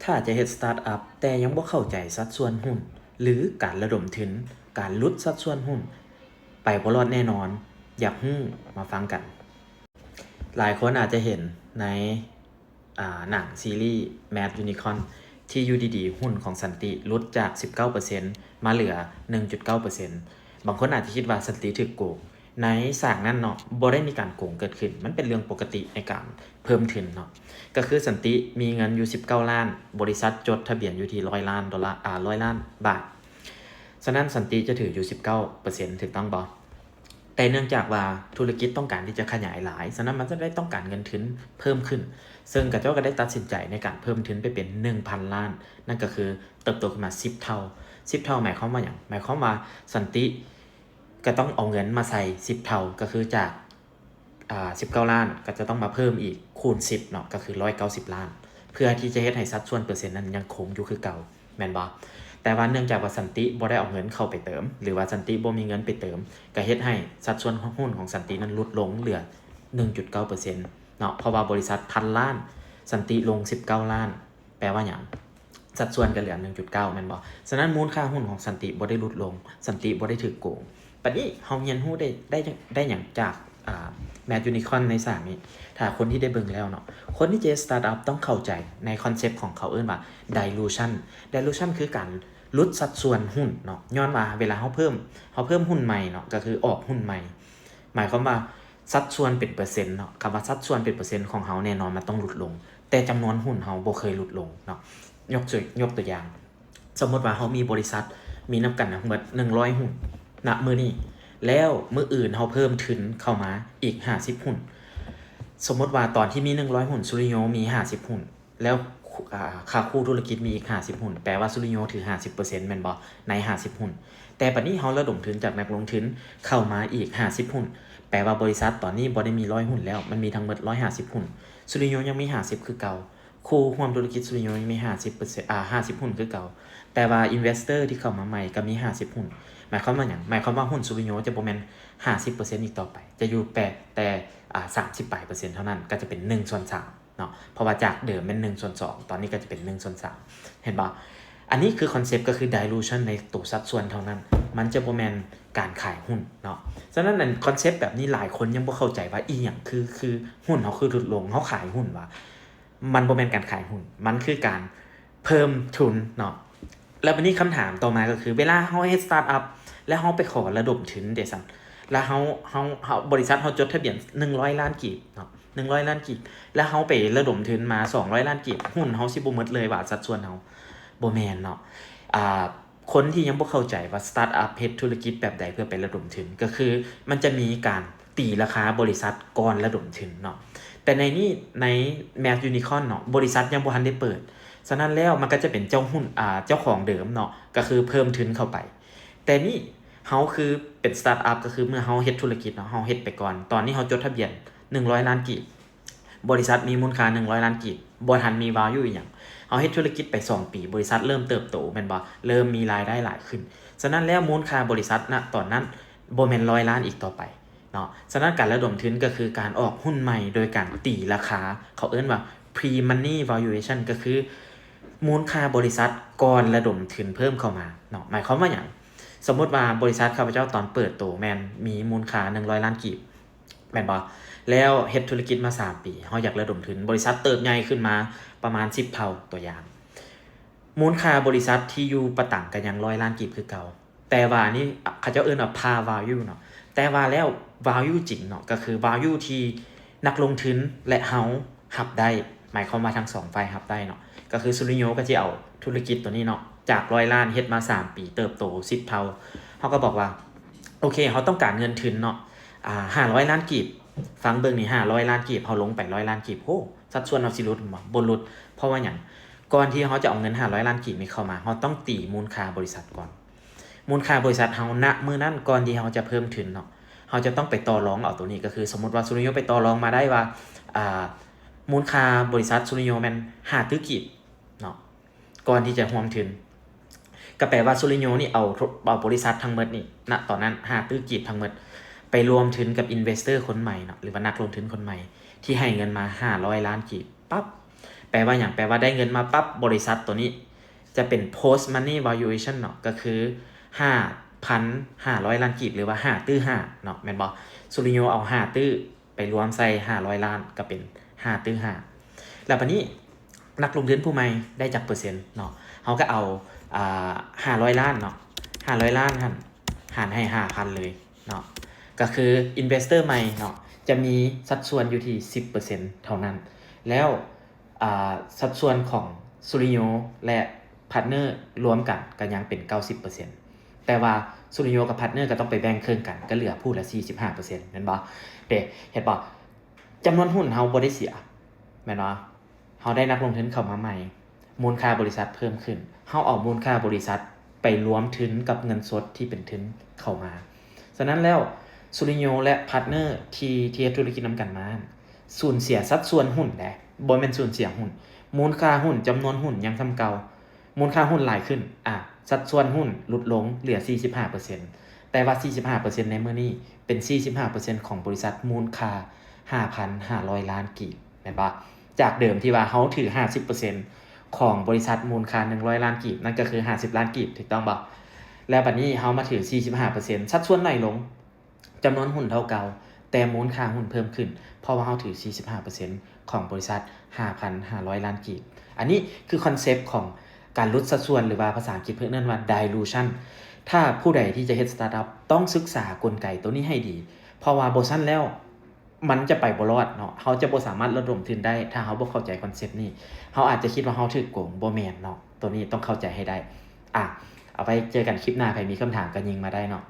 ຖ້າຈະເຮັດສະຕາດອັບແຕ່ຍັງບໍ່ເຂົ້າໃຈສັດສ່ວນຫຸ້ນ ຫຼື ການລະດົມທຶນ, ການຫຼຸດສັດສ່ວນຫຸ້ນ ໄປບໍ່ລອດແນ່ນອນ. ຢາກຮູ້? ມາຟັງກັນ. ຫຼາຍຄົນອາດຈະເຫັນໃນ ອາ ໜັງຊີຣີ Mad Unicorn ທີ່ຢູ່ດີໆ ຫຸ້ນຂອງສັນຕິຫຼຸດຈາກສິບເກົ້າເປີເຊັນ ມາເຫຼືອໜຶ່ງຈຸດເກົ້າເປີເຊັນ. ບາງຄົນອາດຈະຄິດວ່າສັນຕິຖືກໂກງ. ໃນສາກນັ້ນເນາະ ບໍ່ໄດ້ມີການໂກງເກີດຂຶ້ນ, ມັນເປັນເລື່ອງປົກກະຕິໃນການເພີ່ມທຶນເນາະ. ກໍຄືສັນຕິມີເງິນຢູ່ສິບເກົ້າລ້ານ, ບໍລິສັດຈົດທະບຽນຢູ່ທີ່ຮ້ອຍລ້ານໂດລາ, ອາ, ຮ້ອຍລ້ານບາດ. ສະນັ້ນສັນຕິຈະຖືຢູ່ສິບເກົ້າເປີເຊັນ ຖືກຕ້ອງບໍ່? ແຕ່ເນື່ອງຈາກວ່າທຸລະກິດຕ້ອງການທີ່ຈະຂະຫຍາຍຫຼາຍ, ສະນັ້ນມັນຈະໄດ້ຕ້ອງການເງິນທຶນເພີ່ມຂຶ້ນ, ເຊິ່ງເຂົາເຈົ້າກໍໄດ້ຕັດສິນໃຈໃນການເພີ່ມທຶນໄປເປັນໜຶ່ງພັນລ້ານ, ນັ້ນກໍຄືເຕີບໂຕຂຶ້ນມາສິບເທົ່າ. ສິບເທົ່າໝາຍຄວາມວ່າຫຍັງ? ໝາຍຄວາມວ່າສັນຕິ ກໍຕ້ອງເອົາເງິນມາໃສ່ສິບເທົ່າ, ກໍຄືຈາກ ອາ ສິບເກົ້າລ້ານ ກໍຈະຕ້ອງມາເພີ່ມອີກຄູນສິບເນາະ, ກໍຄືຮ້ອຍເກົ້າສິບລ້ານ, ເພື່ອທີ່ຈະເຮັດໃຫ້ສັດສ່ວນເປີເຊັນນັ້ນຍັງຄົງຢູ່ຄືເກົ່າ, ແມ່ນບໍ່? ແຕ່ວ່າເນື່ອງຈາກວ່າສັນຕິບໍ່ໄດ້ເອົາເງິນເຂົ້າໄປເຕີມ ຫຼືວ່າສັນຕິບໍ່ມີເງິນໄປເຕີມ, ກໍເຮັດໃຫ້ສັດສ່ວນຫຸ້ນຂອງສັນຕິນັ້ນຫຼຸດລົງເຫຼືອໜຶ່ງຈຸດເກົ້າເປີເຊັນເນາະ, ເພາະວ່າບໍລິສັດພັນລ້ານ ສັນຕິລົງສິບເກົ້າລ້ານ. ແປວ່າຫຍັງ? ສັດສ່ວນກໍເຫຼືອໜຶ່ງຈຸດເກົ້າ ແມ່ນບໍ່? ສະນັ້ນມູນຄ່າຫຸ້ນຂອງສັນຕິບໍ່ໄດ້ຫຼຸດລົງ, ສັນຕິບໍ່ໄດ້ຖືກໂກງ. ບັດນີ້ເຮົາຮຽນຮູ້ໄດ້ ໄດ້ ໄດ້ຫຍັງຈາກ ອາ Mad Unicorn ໃນສາກນີ້? ຖ້າຄົນທີ່ໄດ້ເບິ່ງແລ້ວເນາະ, ຄົນທີ່ຈະເຮັດສະຕາດອັບຕ້ອງເຂົ້າໃຈໃນຄອນເຊັບຂອງເຂົາເອີ້ນວ່າ dilution. Dilution ຄືການຫຼຸດສັດສ່ວນຫຸ້ນເນາະ, ຍ້ອນວ່າເວລາເຮົາເພີ່ມ ເຮົາເພີ່ມຫຸ້ນໃໝ່ເນາະ, ກໍຄືອອກຫຸ້ນໃໝ່, ໝາຍຄວາມວ່າ ສັດສ່ວນເປັນເປີເຊັນເນາະ, ຄຳວ່າສັດສ່ວນເປັນເປີເຊັນຂອງເຮົາແນ່ນອນມັນຕ້ອງຫຼຸດລົງ, ແຕ່ຈຳນວນຫຸ້ນເຮົາບໍ່ເຄີຍຫຼຸດລົງເນາະ. ຍົກຕົວ ຍົກຕົວຢ່າງ, ສົມມຸດວ່າເຮົາມີບໍລິສັດ ມີນຳກັນທັງໝົດໜຶ່ງຮ້ອຍຫຸ້ນ ນະມື້ນີ້, ແລ້ວມື້ອື່ນເຮົາເພີ່ມທຶນເຂົ້າມາອີກຫ້າສິບຫຸ້ນ. ສົມມຸດວ່າຕອນທີ່ມີໜຶ່ງຮ້ອຍຫຸ້ນ ສຸລິໂຍມີຫ້າສິບຫຸ້ນ, ແລ້ວ ອາ ຄ່າຄູ່ທຸລະກິດມີອີກຫ້າສິບຫຸ້ນ, ແປວ່າສຸລິໂຍຖືຫ້າສິບເປີເຊັນ ແມ່ນບໍ່? ໃນຫ້າສິບຫຸ້ນ. ແຕ່ບັດນີ້ເຮົາລະດົມທຶນຈາກນັກລົງທຶນເຂົ້າມາອີກຫ້າສິບຫຸ້ນ, ແປວ່າບໍລິສັດຕອນນີ້ບໍ່ໄດ້ມີຮ້ອຍຫຸ້ນແລ້ວ, ມັນມີທັງໝົດຮ້ອຍຫ້າສິບຫຸ້ນ. ສຸລິໂຍຍັງມີຫ້າສິບຄືເກົ່າ, ຄູ່ຮ່ວມທຸລະກິດສຸລິໂຍຍັງມີຫ້າສິບເປີເຊັນ ອາ ຫ້າສິບຫຸ້ນຄືເກົ່າ, ແຕ່ວ່າ investor ທີ່ເຂົ້າມາໃໝ່ກໍມີຫ້າສິບຫຸ້ນ. ໝາຍຄວາມວ່າຫຍັງ? ໝາຍຄວາມວ່າຫຸ້ນສຸລິໂຍຈະບໍ່ແມ່ນຫ້າສິບເປີເຊັນອີກຕໍ່ໄປ, ຈະຢູ່ແຕ່ ແຕ່ ອາ ສາມສິບປາຍເປີເຊັນເທົ່ານັ້ນ, ກໍຈະເປັນໜຶ່ງສ່ວນສາມ ເນາະ, ເພາະວ່າຈາກເດີມແມ່ນໜຶ່ງສ່ວນສອງ ຕອນນີ້ກໍຈະເປັນໜຶ່ງສ່ວນສາມ ເຫັນບໍ່? ອັນນີ້ຄືຄອນເຊັບ ກໍຄື dilution ໃນໂຕສັດສ່ວນເທົ່ານັ້ນ, ມັນຈະບໍ່ແມ່ນການຂາຍຫຸ້ນເນາະ. ສະນັ້ນ ອັນຄອນເຊັບແບບນີ້ຫຼາຍຄົນຍັງບໍ່ເຂົ້າໃຈວ່າອີ່ຫຍັງ ຄື ຄືຫຸ້ນເຮົາຄືຫຼຸດລົງ, ເຮົາຂາຍຫຸ້ນຫວາ? ມັນບໍ່ແມ່ນການຂາຍຫຸ້ນ, ມັນຄືການເພີ່ມທຶນເນາະ. ແລ້ວບັດນີ້ຄຳຖາມຕໍ່ມາກໍຄື ເວລາເຮົາເຮັດສະຕາດອັບ ແລ້ວເຮົາໄປຂໍລະດົມທຶນເດຊັ້ນ? ແລ້ວເຮົາ ເຮົາ ເຮົາ ບໍລິສັດເຮົາຈົດທະບຽນໜຶ່ງຮ້ອຍລ້ານກີບເນາະ, ໜຶ່ງຮ້ອຍລ້ານກີບ, ແລ້ວເຮົາໄປລະດົມທຶນມາສອງຮ້ອຍລ້ານກີບ, ຫຸ້ນເຮົາຊິບໍ່ໝົດເລີຍຫວາ ສັດສ່ວນເຮົາ? ບໍ່ແມ່ນເນາະ. ອາ ຄົນທີ່ຍັງບໍ່ເຂົ້າໃຈວ່າສະຕາດອັບເຮັດທຸລະກິດແບບໃດເພື່ອໄປລະດົມທຶນ, ກໍຄືມັນຈະມີການຕີລາຄາບໍລິສັດກ່ອນລະດົມທຶນເນາະ. ແຕ່ໃນນີ້ ໃນ Mad Unicorn ເນາະ, ບໍລິສັດຍັງບໍ່ທັນໄດ້ເປີດ, ສະນັ້ນແລ້ວມັນກໍຈະເປັນເຈົ້າຫຸ້ນ ອາ ເຈົ້າຂອງເດີມເນາະ, ກໍຄືເພີ່ມທຶນເຂົ້າໄປ. ແຕ່ນີ້ ເຮົາຄືເປັນສະຕາດອັບ ກໍຄືເມື່ອເຮົາເຮັດທຸລະກິດເນາະ, ເຮົາເຮັດໄປກ່ອນ, ຕອນນີ້ເຮົາຈົດທະບຽນໜຶ່ງຮ້ອຍລ້ານກີບ, ບໍລິສັດມີມູນຄ່າໜຶ່ງຮ້ອຍລ້ານກີບ, ບໍ່ທັນມີ value ອີ່ຫຍັງ, ເຮົາເຮັດທຸລະກິດໄປສອງປີ, ບໍລິສັດເລີ່ມເຕີບໂຕແມ່ນບໍ່? ເລີ່ມມີລາຍໄດ້ຫຼາຍຂຶ້ນ. ສະນັ້ນແລ້ວມູນຄ່າບໍລິສັດນະຕອນນັ້ນບໍ່ແມ່ນຮ້ອຍລ້ານອີກຕໍ່ໄປເນາະ. ສະນັ້ນການລະດົມທຶນກໍຄືການອອກຫຸ້ນໃໝ່ໂດຍການຕີລາຄາ, ເຂົາເອີ້ນວ່າ pre-money valuation ກໍຄືມູນຄ່າບໍລິສັດກ່ອນລະດົມທຶນເພີ່ມເຂົ້າມາເນາະ. ໝາຍຄວາມວ່າຫຍັງ? ສົມມຸດວ່າບໍລິສັດຂ້າພະເຈົ້າຕອນເປີດໂຕແມ່ນມີມູນຄ່າໜຶ່ງຮ້ອຍລ້ານກີບ ແມ່ນບໍ່? ແລ້ວເຮັດທຸລະກິດມາສາມປີ, ເຮົາຢາກລະດົມທຶນ, ບໍລິສັດເຕີບໃຫຍ່ຂຶ້ນມາປະມານສິບເທົ່າ, ຕົວຢ່າງ, ມູນຄ່າບໍລິສັດທີ່ຢູ່ປະຕັງກໍຍັງຮ້ອຍລ້ານກີບຄືເກົ່າ, ແຕ່ວ່ານີ້ ເຂົາເຈົ້າເອີ້ນວ່າ par value ເນາະ, ແຕ່ວ່າແລ້ວ value ຈິງເນາະ, ກໍຄື value ທີ່ນັກລົງທຶນ ແລະ ເຮົາຮັບໄດ້, ໝາຍຄວາມວ່າທັງສອງຝ່າຍຮັບໄດ້ເນາະ, ກໍຄືສຸລິໂຍກໍຊິເອົາທຸລະກິດໂຕນີ້ເນາະ, ຈາກຮ້ອຍລ້ານ ເຮັດມາສາມປີ ເຕີບໂຕສິບເທົ່າ, ເຮົາກໍບອກວ່າ ໂອເຄ ເຮົາຕ້ອງການເງິນທຶນເນາະ ອາ ຫ້າຮ້ອຍລ້ານກີບ, ຟັງເບິ່ງນີ້ ຫ້າຮ້ອຍລ້ານກີບ, ເຮົາລົງໄປຮ້ອຍລ້ານກີບ, ໂຫ ສັດສ່ວນເຮົາຊິຫຼຸດບໍ່? ບໍ່ຫຼຸດ. ເພາະວ່າຫຍັງ? ກ່ອນທີ່ເຮົາຈະເອົາເງິນຫ້າຮ້ອຍລ້ານກີບນີ້ເຂົ້າມາ, ເຮົາຕ້ອງຕີມູນຄ່າບໍລິສັດກ່ອນ. ມູນຄ່າບໍລິສັດເຮົາ ນະ ມື້ນັ້ນ ກ່ອນທີ່ເຮົາຈະເພີ່ມທຶນເນາະ, ເຮົາຈະຕ້ອງໄປຕໍ່ລອງເອົາໂຕນີ້, ກໍຄືສົມມຸດວ່າສຸລິໂຍໄປຕໍ່ລອງມາໄດ້ວ່າ ອາ ມູນຄ່າບໍລິສັດສຸລິໂຍແມ່ນຫ້າຕື້ກີບເນາະ, ກ່ອນທີ່ຈະຮ່ວມທຶນ, ກໍແປວ່າສຸລິໂຍນີ້ເອົາ ເອົາບໍລິສັດທັງໝົດນີ້ ນະ ຕອນນັ້ນ ຫ້າຕື້ກີບທັງໝົດ ໄປລວມທຶນກັບ investor ຄົນໃໝ່ເນາະ, ຫຼືວ່ານັກລົງທຶນຄົນໃໝ່ ທີ່ໃຫ້ເງິນມາຫ້າຮ້ອຍລ້ານກີບ. ປັບ ແປວ່າຫຍັງ? ແປວ່າໄດ້ເງິນມາປັບ ບໍລິສັດໂຕນີ້ຈະເປັນ post money valuation ເນາະ ກໍຄືຫ້າພັນຫ້າຮ້ອຍລ້ານກີບ ຫຼືວ່າຫ້າຕື້ຫ້າເນາະ ແມ່ນບໍ່? ຊູລິໂຍເອົາຫ້າຕື້ໄປລວມໃສ່ຫ້າຮ້ອຍລ້ານ ກໍເປັນຫ້າຕື້ຫ້າ ແລ້ວບາດນີ້ນັກລົງທຶນຜູ້ໃໝ່ໄດ້ຈັກເປີເຊັນເນາະ? ເຮົາກໍເອົາ ອ່າ ຫ້າຮ້ອຍລ້ານເນາະ ຫ້າຮ້ອຍລ້ານຫັ້ນຫານໃຫ້ຫ້າພັນເລີຍເນາະ ກໍຄື investor ໃໝ່ເນາະ ຈະມີສັດສ່ວນຢູ່ທີ່ສິບເປີເຊັນເທົ່ານັ້ນ ແລ້ວ ອ່າ ສັດສ່ວນຂອງຊູລິໂຍ ແລະ partner ລວມກັນກໍຍັງເປັນເກົ້າສິບເປີເຊັນ ແຕ່ວ່າຊູລິໂຍກັບ partner ກໍຕ້ອງໄປແບ່ງເຄິ່ງກັນ ກໍເຫຼືອຜູ້ລະສີ່ສິບຫ້າເປີເຊັນ ແມ່ນບໍ່? ເດ້ ເຫັນບໍ່? ຈຳນວນຫຸ້ນເຮົາບໍ່ໄດ້ເສຍ ແມ່ນບໍ່? ເຮົາໄດ້ນັກລົງທຶນເຂົ້າມາໃໝ່ ມູນຄ່າບໍລິສັດເພີ່ມຂຶ້ນ ເຮົາເອົາມູນຄ່າບໍລິສັດໄປລວມທຶນກັບເງິນສົດທີ່ເປັນທຶນເຂົ້າມາ. ສະນັ້ນແລ້ວ ຊູລິໂຍ ແລະ partner ທີ່ ທີ່ເຮັດທຸລະກິດນຳກັນມາ ສູນເສຍສັດສ່ວນຫຸ້ນເດ້ ບໍ່ແມ່ນສູນເສຍຫຸ້ນ. ມູນຄ່າຫຸ້ນ ຈຳນວນຫຸ້ນຍັງສ່ຳເກົ່າ ມູນຄ່າຫຸ້ນຫຼາຍຂຶ້ນ ອາ ສັດສ່ວນຫຸ້ນຫຼຸດລົງເຫຼືອສີ່ສິບຫ້າເປີເຊັນ ແຕ່ວ່າສີ່ສິບຫ້າເປີເຊັນໃນມື້ນີ້ເປັນສີ່ສິບຫ້າເປີເຊັນຂອງບໍລິສັດມູນຄ່າຫ້າພັນຫ້າຮ້ອຍລ້ານກີບ ແມ່ນບໍ່? ຈາກເດີມທີ່ວ່າເຮົາຖືຫ້າສິບເປີເຊັນຂອງບໍລິສັດມູນຄ່າໜຶ່ງຮ້ອຍລ້ານກີບ ນັ້ນກໍຄືຫ້າສິບລ້ານກີບ ຖືກຕ້ອງບໍ່? ແລ້ວບັດນີ້ເຮົາມາຖືສີ່ສິບຫ້າເປີເຊັນ ສັດສ່ວນໜ້ອຍລົງ ຈຳນວນຫຸ້ນເທົ່າເກົ່າ ແຕ່ມູນຄ່າຫຸ້ນເພີ່ມຂຶ້ນ ເພາະວ່າເຮົາຖືສີ່ສິບຫ້າເປີເຊັນຂອງບໍລິສັດຫ້າພັນຫ້າຮ້ອຍລ້ານກີບ. ອັນນີ້ຄືຄອນເຊັບຂອງການຫຼຸດສັດສ່ວນ ຫຼືວ່າພາສາອັງກິດເພິ່ນເອີ້ນວ່າ dilution. ຖ້າຜູ້ໃດທີ່ຈະເຮັດ startup ຕ້ອງສຶກສາກົນໄກໂຕນີ້ໃຫ້ດີ ເພາະວ່າບໍ່ຊັ້ນແລ້ວມັນຈະໄປບໍ່ລອດເນາະ ເຮົາຈະບໍ່ສາມາດລະດົມທຶນໄດ້ ຖ້າເຮົາບໍ່ເຂົ້າໃຈຄອນເຊັບນີ້ ເຮົາອາດຈະຄິດວ່າເຮົາຖືກໂກງ ບໍ່ແມ່ນເນາະ ໂຕນີ້ຕ້ອງເຂົ້າໃຈໃຫ້ໄດ້. ອາ ເອົາໄວ້ເຈີກັນຄລິບໜ້າ ໃຜມີຄຳຖາມກໍຍິງມາໄດ້ເນາະ.